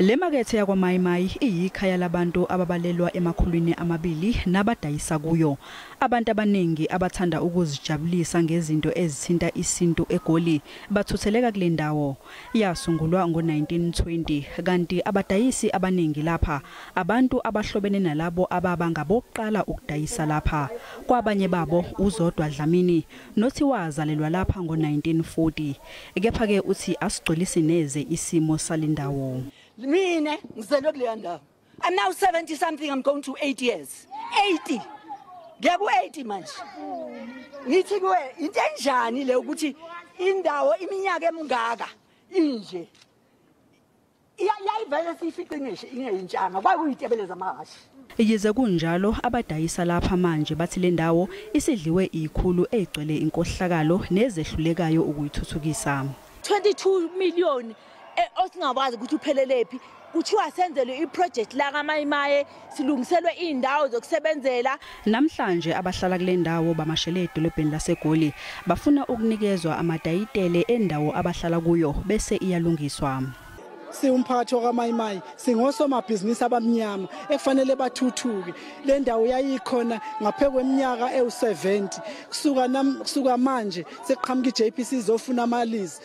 Le makethe yakwaMayimayi iyikhaya labantu ababalelwa 200 nabadayisa kuyo. Abantu abaningi abathanda ukuzijabulisa ngezinto ezithinta isintu eGoli bathutheleka kule ndawo. Yasungulwa ngo-1920 kanti abadayisi abaningi lapha abantu abahlobene nalabo ababa ngabokuqala ukudayisa lapha. Kwabanye babo uZodwa Dlamini nothi wazalelwa lapha ngo-1940. Kepha-ke uthi asigculisi neze isimo salendawo. Mina ngizelwe kuleya ndawo. I'm now 70 something, I'm going to 8 years. 80. Ngiya ku-80 manje. Ngithi kuwe into enjani le ukuthi indawo iminyaka emingaka inje. Iyayivele siyifice ngisho ingeyintshanga kwakuyitebele zamahhashi. Yize kunjalo abadayisa lapha manje bathi le ndawo isidliwe ikhulu egcwele inkohlakalo nezehlulekayo ukuyithuthukisa. 22 million osingakwazi ukuthi uphelele phi, kuthiwa senzelwe iproject la kaMayimaye, silungiselwe indawo zokusebenzela. Namhlanje abahlala kule ndawo bamashele edolobheni laseGoli bafuna ukunikezwa amadayitele endawo abahlala kuyo bese iyalungiswa. Siwumphakathi wakaMayimayi, singosomabhizinisi abamnyama ekufanele bathuthuke. Le ndawo yayikhona ngaphe kweminyaka ewu-70. Kusuka manje sekuqhamuka i-JPC izofuna amalizi,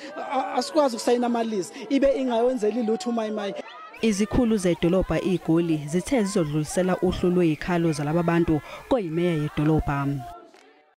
asikwazi ukusayina amalizi ibe ingayenzeli lutho uMayimayi. Izikhulu zedolobha iGoli zithe zizodlulisela uhlu lwezikhalo zalaba bantu koyimeya yedolobha.